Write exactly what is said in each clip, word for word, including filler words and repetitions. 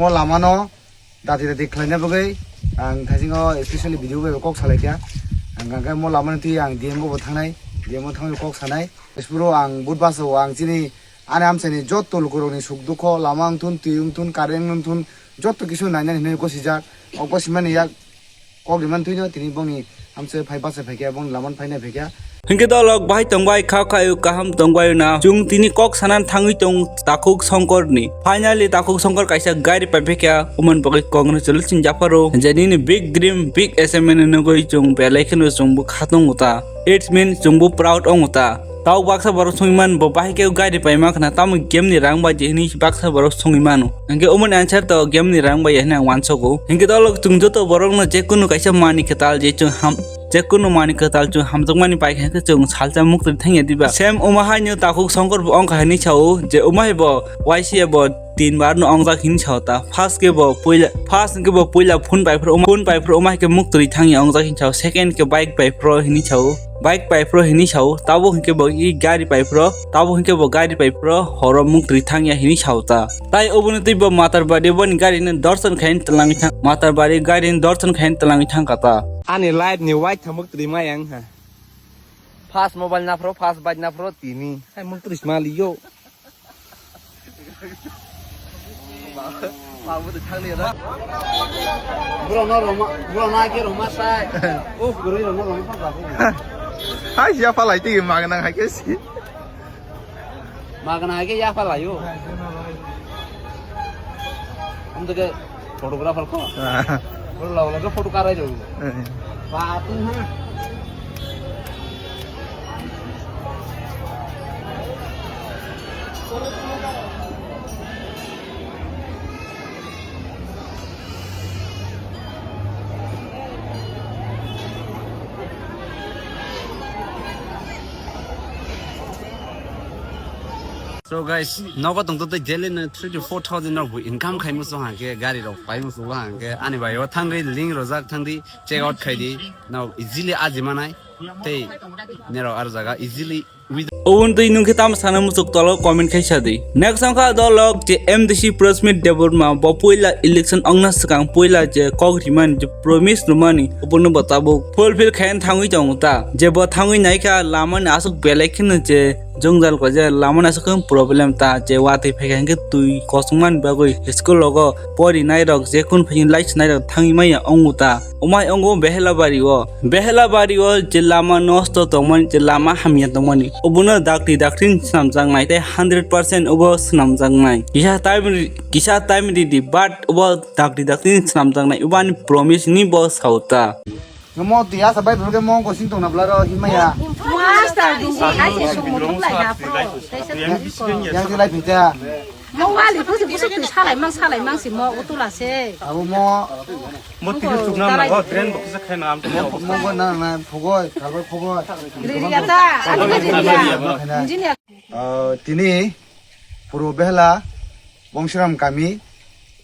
Mo lamano dati dati khlaina bagwi ang thaisingo specially video bai kok salai kha. Ang hwnkhe mo lamani twi ang D M o bo thangnai, D M o thangwi kok sanai. Jesphuru ang Budbasa o ang chini ani amchaini jotto lukurokni suk dukho, lama wngthun, twi wngthun, current wngthun, jotto kisu nainani hinwi gosijak. O gosimani yak kok rimani twino tini bongni amchai phai bachai phaikha, bongni lamano phainai phaikha. Hinkhe dolok bahai tongbai kha khaio kaham tongbai na. Chwng tini kok sanan thangwi tong Takhuk Songkorni. Finally Takhuk Songkor kaisa gari paiphaikha, umani bagwi congratulations japharo. Je nini big dream, big achievement nugwi chwng belai kheno chwngbo khatong uta. It's mean chwngbo proud ong uta. Tau baksa borok songwi man bo bahai khe gari paima khna tamo game ni rang bai je hini baksa borok songwi mano. Hinkhe umani answer to game ni rang bai hini ang wansogo. Hinkhe dolok chwng joto borok no je kunu kaisa mani kwtal je chwng ham, je kunu mani kwtal chwng hamjakmani pai khe chwng salsa muktwi thangya diba. Same uma haino Takhuk Songkor bo ongkha hini sao je uma hai bo Y C A bo tin bar no ongjak hini sao ta. First khe bo puila, first khe bo puila phone pai phro, phone pai phro uma hai khe muktwi thangya ongjak hini sao. Second khe bike pai phro hini sao. Bike pai phro hini sao, tabuk hinkhe bo i gari pai phro, tabuk hinkhe bo gari pai phro, horo muktwi thangya hini sao ta. Tai obono twi bo Matarbari boni gari ni dorson khain twlangwi thang, Matarbari gari ni dorson khain twlangwi thang kha ta. Ani life ni wai thamuk twi ma yang ha. Fast mobile na phro, fast bike na phro tini. Hai muktwi ma liyo. Bro no roma, bro na ke roma sai. Oh, guru roma roma pa ba. Hai ya pa lai ti magna hai ke si. Magna hai ke ya pa lai yo. Am to ke photographer ko. Bro la la ke photo karai jo. Ba tu ha. So guys, nogo tong to daily no three to four thousand rok bu income khai musu hangke gari rok pai musu hangke ani bai o thangri link rojak thangri check out khai di no easily aji manai tei nerok ar jaga easily Oboni twi nwng khe tamo sana muchuk tolo comment khai sa di. Next wngkha dolok je M D C Prasmit Debbarma bo puila election ongna swkang puila je kok rimani je promise rwmani obono bo tabuk fulfill khaina thangwi tongo ta. Je bo thangwi naikha lamani aswk belai kheno je jwngjal ko je lamani aswk khe problem ta je watwi phaikha hinkhe twi kosongmani bagwi school rogo porinai rok je kun phaini lai swnai rok thangwi manya ongo ta. Umai ongo Behelabari o. Behelabari o je lama nosto tongmani, je lama hamya tongmani, obono dakti dakti swnamjaknai tei hundred percent obo swnamjaknai. Kisa time ri-, kisa time ridi, but obo dakti dakti swnamjaknai, obo ani promise ni bo sauta. Mo tiya sabai phulke mo gosing tongna blaro himaya. Master ding si ai se sung mo lai na pro. Yang si lai pita. Mo wali pusi pusi twi salai mang salai mang si mo utula se. Abo mo Mo tini chukna nago, drain bo kisa khaina am mo mo go na na phogoi, kalbai phogoi. Ririya ta, ani ririya. Engineer. Ah, tini Purbo Behela Bongsiram kami,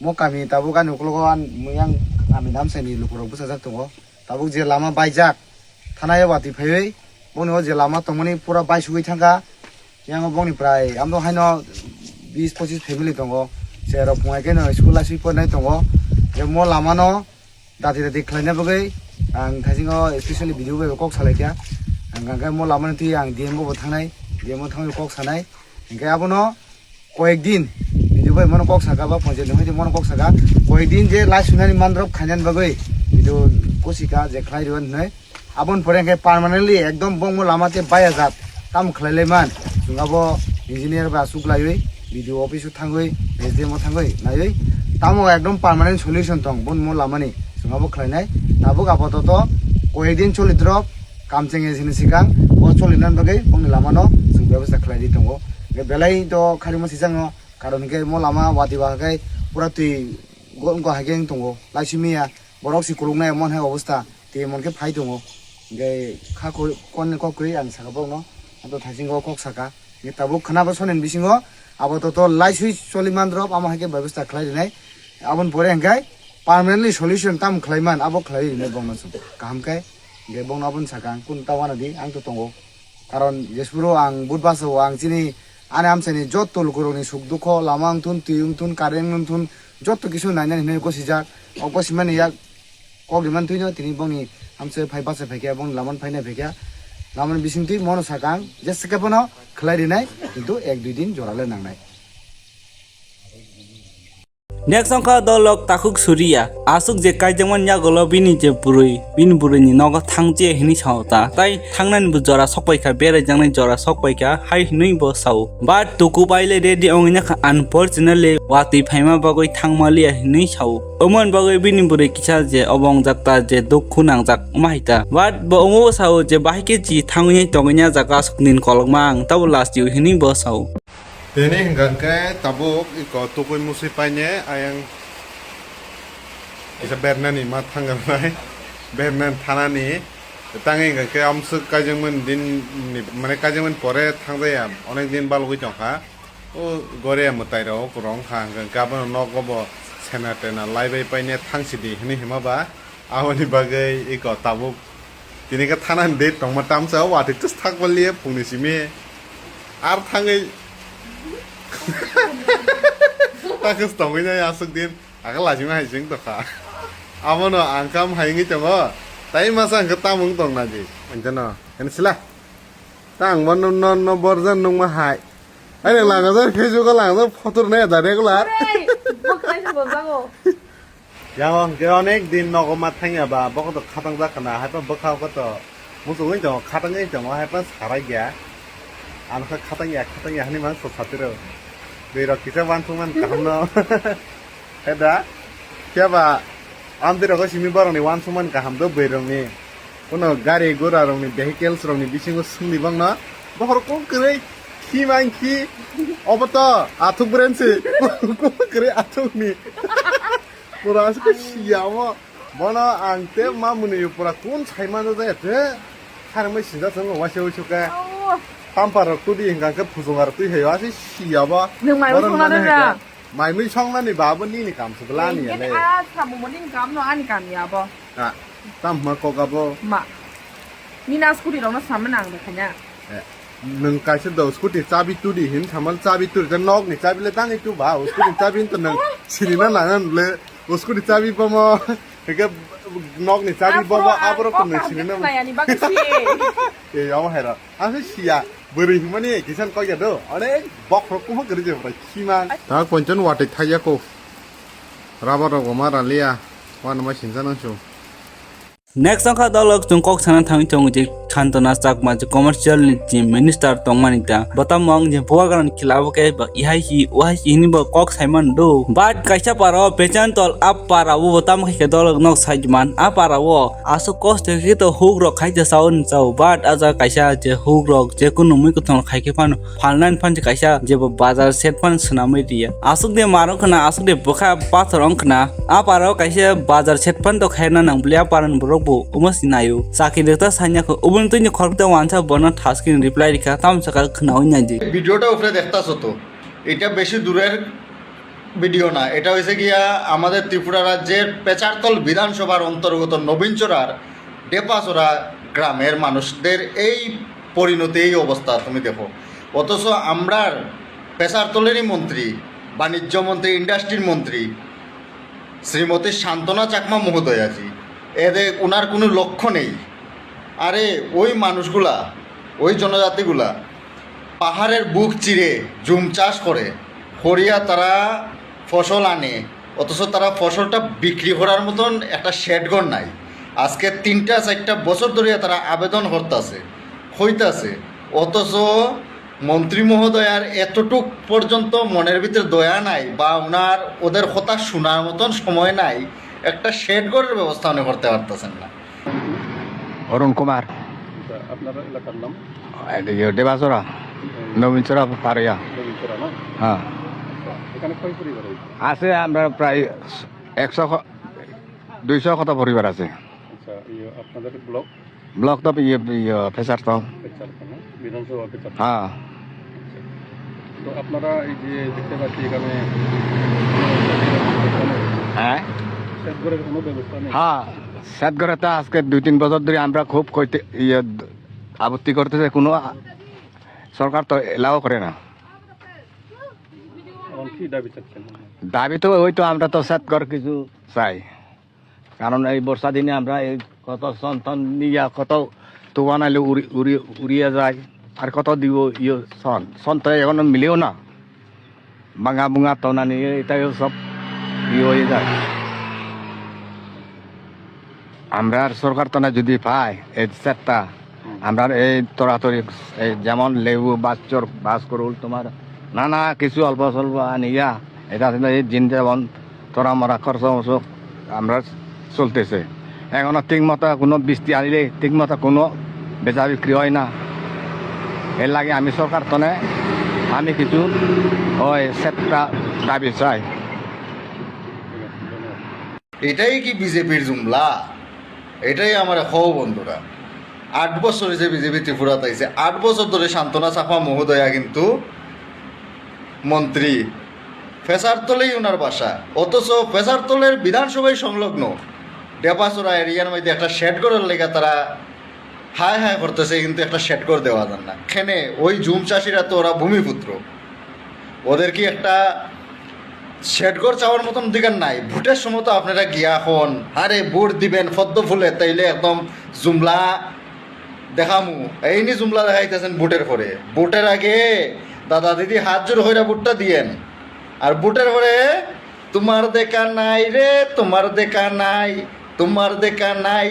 mo kami tabuk ani uklogo an muyang kami namsani lukurok bwsajak tongo. Tabuk je lama baijak, thanao watwi phaiwi, boni o je lama tongmani pura baisugwi thangkha. Yang bongni prai, amo haino bis pochis family tongo. Cherok phungai khe no school asui pornai tongo. Je mo lama no dati dati khlaina bagwi ang thaisingo specially video bai kok salai kha. Ang hwnkhe mo lama no twi ang D M o bo thangnai, D M o thangwi kok sanai. Hwnkhe abono koyek din video bai mono kok saka ba ponchayat ni hoite mono kok saka. Koyek din je lai sunani mandrop khainani bagwi video kosika je khlai rw hinwi. Aboni pore hwnkhe permanently ekdom bongmo lama tei bayajak tamo khlai lai man. Chwng abo engineer bai aswk laiwi B D O office o thangwi S D M o thangwi naiwi tamo ekdom permanent solution tong bongmo lamani chwng abo khlainai. Tabuk apatot koyek din choli drop kam chengya sini sikang bo choli nan bagwi bongni lamano chwng bebostha khlai di tongo. Hwnkhe belai to kharima sichangno karon hwnkhe mo lama wati ba khe pura twi go-, go hai khe wng tongo laisimiya. Borok si kuluknai emon hai obostha, tei emon khe phai tongo. Hingke kha koi, kon kok kwrwi ang saka borokno, abo thaisingo kok saka. Hingke tabuk khna bo sonen bisingo, abo to, to laiswi choli man rok, amo hai khe bebostha khlai rinai. Aboni pore hingke permanently solution tam khlai man, abo khlai rinai bongno chwng. Kaham khe, hingke bongno aboni saka ang kunu ta uanadi, ang to tongo. Karon jesphuru ang Budbasa o ang chini ani amchaini jotto lukurokni suk dukho, lama wngthun, twi wngthun, current wngthun, Joto kisu nainani hinwi gosijak. O gosimani yak kok rimani twino tini bongni hamsai phai bachai phaikha, bongni lamani phainai phaikha. Lamani bisingtwi mono sakang, jesa khe bono khlai rinai, kintu ek dui din jora le nangnai. Next wngkha dolok Takhuk Suriya. Aswk je kaijakmani yagulo bini je bwrwi, bini bwrwini nogo thangje hinwi sao ta. Tai thangnani bo jora sokpaikha, beraijaknai jora sokpaikha, hai hinwi bo sao. But tuku paile ready wngwi nakha, unfortunately watwi phaima bagwi thangmaliya hinwi sao. Omoni bagwi bini bwrwi kisa je obo wngjak ta, je dukhu nangjak wngma hai ta. But bo omo sao je bahai khe chi thangwi tongwi ya jaga aswk nin kolokma ang, tabo last year hinwi bo sao. Tini hingka khe tabuk iko tukui musi paine ayang kisa bernani ma thangnai, bernan thanani. Tangwi hingka khe amswk kaijakmani din ni, mane kaijakmani pore thangjaya, onek din balugwi tongkha. O goria mwtai rok rong kha hingka khe abono nogo bo sena tena laibai paine thangsidi hinwi hima ba. Aboni bagwi iko tabuk tini khe thanani date tongma tamsa o watwi twsthak baliya phungni simi ar thangwi takhws tongwi nai aswk din akhe lachima hai chwng tokha. Abono ang kam hai wngwi tongo, tai masa ang khe tamo wng tong nadi. Anjano, kani sila? Ta ang bo no, no, no borjan nungma hai. Ai, langajak, Facebook o langajak, photo rwnai da regular. Hey, bwkhwnai se bo jago. Yang hwnkhe onek din nogo ma thangya ba, bokhoto khatang jak khna, haiphano bwkha koto muchungwi tongo, khatangwi tongo, haiphano sarai ya. Ano khe khatang ya, khatang ya hinwi man sok satiro. Bwrwi rok kisa uansukmani kaham no. Heda, phiya ba amtwi rok simi borok ni uansukmani kaham do bwrwi rok ni. Kono gari gura rok ni vehicles rok ni bisingo swngdi bang no. Bokhorok kok kwrwi, khi man khi, obo to athuk bren se, kok kwrwi athuk ni. Pura aswk siya omo. Bono ang te ma mwnwi pura kun sai mano de te. Kharmai sinja thang waisa waisa ke. Awo. Tampa rok tudi hingka ke phujung ar tui hayo aswk siya bo. Nwng mai Bono songna mane rwna? Hingka mai mui songna ni ba bo nini kam se bla ni le. Engke a samu mo nini kam no ani kam ya bo. A, tam ma kok abo. Ma. Nina scooty rok no sama nang de khanya. Eh, nwng kaisa do scooty chabi tudi hin samal chabi tudi ta nok ni chabi le tangwi tu ba scooty chabi to nwng sini na nang le scooty chabi bomo ke nok ni chabi bomo abro to nwng sini na. Nayani bagwi si. E amo hera ase siya bwrwi himani kisan koi ya do ane bok rok kuma gari je bra khima. Ta ponchon wate thaya ko raba rok ma ralia wan ma sinja nang chu. Next wngkha dolok chwng kok sana thangwi tongo je Santona Chakma je commercial ni je minister tongmani ta. Bo tamo wng je bubagrani khilabo khe ba ihai hi uhai hi hini bo kok saiman do. But kaisa para o Pechan tol a para o bo tamo khe dolok nok saiman a para o aswk kosto khe to huk rok khai te sao ni sao. But a jaga kaisa je huk rok je kunu mui kwthang khai khe phano phalnani phan kaisa jebo bazar set phan swnamwi riya. Aswk de maro khna, aswk de bwkha pathor wng khna. A para o kaisa bazar set phan to khaina nang bwle a para ni borok bo omo si naio. Chakri rwkta sanya kho, oboni twini khorokta wansa bono thaskin reply rikha, tamo saka khnaui naidi. ভিডিওটা উপরে দেখতাছো তো, এটা বেশি দূরের ভিডিও না, এটা হয়েছে গিয়া আমাদের ত্রিপুরা রাজ্যের পেচারতল বিধানসভার অন্তর্গত নবীনচরার ডেপাচরা গ্রামের মানুষদের এই পরিণতি, এই অবস্থা তুমি দেখো। অথচ আমরার পেচারতলেরই মন্ত্রী, বাণিজ্য মন্ত্রী, ইন্ডাস্ট্রির মন্ত্রী শ্রীমতী সান্ত্বনা চাকমা মহোদয়াজি, এদের, ওনার কোনো লক্ষ্য নেই। আরে, ওই মানুষগুলা, ওই জনজাতিগুলা পাহাড়ের বুক চিরে জুম চাষ করে, করিয়া তারা ফসল আনে, অথচ তারা ফসলটা বিক্রি করার মতন একটা শেড ঘর নাই। আজকে তিনটা চারটা বছর ধরে তারা আবেদন করতেছে, হইতাছে, অথচ মন্ত্রী মহোদয়ার এতটুক পর্যন্ত মনের ভিতরে দয়া নাই বা ওনার, ওদের কথা শোনার মতন সময় নাই, একটা শেড ঘরের ব্যবস্থা উনি করতে পারতেছেন না। অরুণ কুমার। আচ্ছা, আপনার এলাকার নাম? এই যে দেবাচরা, হুম। নবীনচরা পাড়িয়া। নবীনচরা না? হ্যাঁ। আচ্ছা, এখানে কয় পরিবার হয়েছে? আছে আমরা প্রায় একশো খ-, দুইশো কত পরিবার আছে। আচ্ছা, ইয়ে, আপনাদের ব্লক? ব্লক তো ইয়ে, ইয়ে, ফেসার তো। ফেসার তো না? বিধানসভা ফেসার তো। হ্যাঁ। আচ্ছা। তো আপনারা এই যে দেখতে পাচ্ছি এখানে হ্যাঁ? সেচ ঘরের কোনো ব্যবস্থা নেই? হ্যাঁ, সেচ ঘরে তো আজকে দুই তিন বছর ধরে আমরা খুব কইতে, ইয়ে, আপত্তি করতেছে, কোনো সরকার তো এলাও করে না। কি দাবি চাচ্ছেন? দাবি তো ওই তো, আমরা তো সেট কর কিছু চাই, কারণ এই বর্ষা দিনে আমরা এই কত সন টন নিয়ে কত তুফান আইলে উড়ি উড়ি উড়িয়ে যায়, আর কত দিব ইয়ে সন সন তো এখনো মিলেও না। ভাঙা ভুঙা তনা নিয়ে এটাই সব ইয়ে হয়ে যায়। আমরা আর সরকার তনে যদি পাই এই সেটটা, হুম। আমরা এই তরাতরি এই যেমন লেবু, বাচ্চর, বাস করুল, তোমার নানা কিছু অল্প স্বল্প আনিয়া এটা আসলে এই দিন যেমন তোরা মরা খরচ মরচ আমরা চলতেছে। এখনো ঠিক মতো কোনো বৃষ্টি আনিলে ঠিক মতো কোনো বেচা বিক্রি হয় না। এর লাগে আমি সরকার তনে আমি কিছু ওই সেটটা দাবি চাই। এটাই কি বিজেপির জুমলা? এটাই আমার হও বন্ধুরা। আট বছর হয়েছে বিজেপি ত্রিপুরাত আইছে, আট বছর ধরে সান্ত্বনা চাকমা মহোদয়া কিন্তু মন্ত্রী, ফেসারতলেই ওনার বাসা, অথচ ফেসারতলের বিধানসভায় সংলগ্ন ডেপাসোরা এরিয়ার মধ্যে একটা শেড করার লেগে তারা হায় হায় করতেছে, কিন্তু একটা শেড করে দেওয়া যান না। খেনে ওই জুম চাষিরা তো ওরা ভূমিপুত্র, ওদের কি একটা শেড ঘর চাওয়ার মতন অধিকার নাই? ভোটের সময় তো আপনারা গিয়া এখন, আরে ভোট দিবেন পদ্ম ফুলে, তাইলে একদম জুমলা দেখামু, এই নি জুমলা দেখাইতেছেন ভোটের পরে। ভোটের আগে দাদা দিদি হাত জোর হইরা ভোটটা দিয়েন, আর ভোটের পরে তোমার দেখা নাই রে, তোমার দেখা নাই, তোমার দেখা নাই,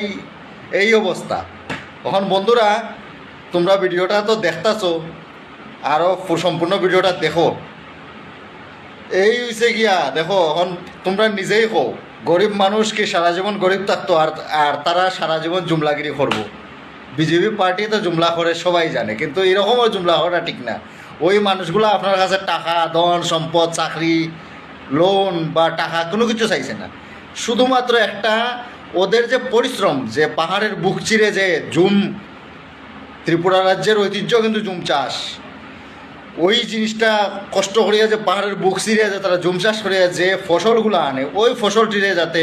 এই অবস্থা। এখন বন্ধুরা, তোমরা ভিডিওটা তো দেখতাছো, আরও পু-, সম্পূর্ণ ভিডিওটা দেখো। এই হইছে গিয়া, দেখো, এখন তোমরা নিজেই কও, গরিব মানুষ কি সারা জীবন গরিব থাকতো? আর, আর তারা সারা জীবন জুমলাগিরি করবো? বিজেপি পার্টি তো জুমলা করে, সবাই জানে, কিন্তু এরকমও জুমলা করা ঠিক না। ওই মানুষগুলো আপনার কাছে টাকা, ধন, সম্পদ, চাকরি, লোন বা টাকা কোনো কিছু চাইছে না। শুধুমাত্র একটা ওদের যে পরিশ্রম, যে পাহাড়ের বুক চিরে যে জুম, ত্রিপুরা রাজ্যের ঐতিহ্য কিন্তু জুম চাষ। ওই জিনিসটা কষ্ট করিয়া যে পাহাড়ের বুক চিরে যে তারা জুম চাষ করিয়া যে ফসলগুলো আনে, ওই ফসলটিরে যাতে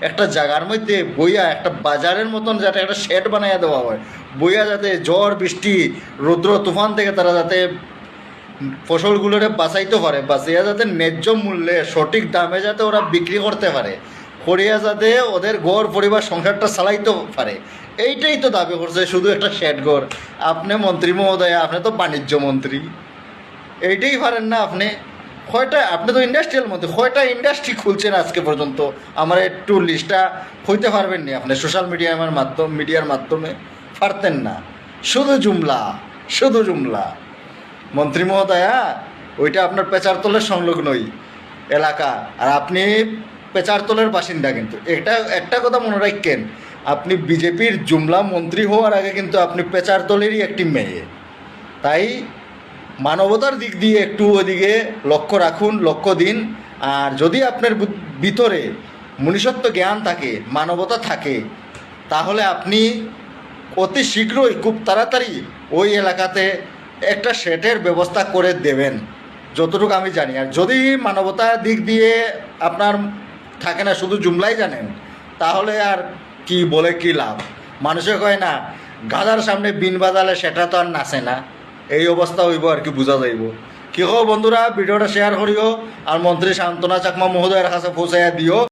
একটা জায়গার মধ্যে বইয়া, একটা বাজারের মতন যাতে একটা শেড বানাইয়া দেওয়া হয়, বইয়া যাতে ঝড় বৃষ্টি, রৌদ্র তুফান থেকে তারা যাতে ফসলগুলোরে বাঁচাইতে পারে, বাঁচাইয়া যাতে ন্যায্য মূল্যে সঠিক দামে যাতে ওরা বিক্রি করতে পারে, করিয়া যাতে ওদের ঘর পরিবার সংসারটা চালাইতে পারে, এইটাই তো দাবি করছে শুধু একটা শেড ঘর। আপনি মন্ত্রী মহোদয়, আপনি তো বাণিজ্য মন্ত্রী, এইটাই পারেন না আপনি? কয়টা, আপনি তো ইন্ডাস্ট্রিয়াল মন্ত্রী, কয়টা ইন্ডাস্ট্রি খুলছেন আজকে পর্যন্ত? আমার একটু লিস্টটা কইতে পারবেন নি আপনি? সোশ্যাল মিডিয়ার মাধ্যম, মিডিয়ার মাধ্যমে পারতেন না। শুধু জুমলা, শুধু জুমলা। মন্ত্রী মহোদয়া, ওইটা আপনার পেচারতলের সংলগ্নই এলাকা, আর আপনি পেচারতলের বাসিন্দা। কিন্তু এটা একটা কথা মনে রাখেন, আপনি বিজেপির জুমলা মন্ত্রী হওয়ার আগে কিন্তু আপনি পেচারতলেরই একটি মেয়ে। তাই মানবতার দিক দিয়ে একটু ওদিকে লক্ষ্য রাখুন, লক্ষ্য দিন। আর যদি আপনার ভি-, ভিতরে মনুষ্যত্ব জ্ঞান থাকে, মানবতা থাকে, তাহলে আপনি অতি শীঘ্রই, খুব তাড়াতাড়ি ওই এলাকাতে একটা শেডের ব্যবস্থা করে দেবেন, যতটুকু আমি জানি। আর যদি মানবতার দিক দিয়ে আপনার থাকে না, শুধু জুমলাই জানেন, তাহলে আর কি বলে কি লাভ? মানুষে কয় না, গাধার সামনে বিন বাজালে সেটা তো আর নাচে না। এই অবস্থা হইব আর কি, বোঝা যাইব। কি কও বন্ধুরা, ভিডিওটা শেয়ার করিও, আর মন্ত্রী সান্ত্বনা চাকমা মহোদয়ের কাছে পৌঁছাইয়া দিও।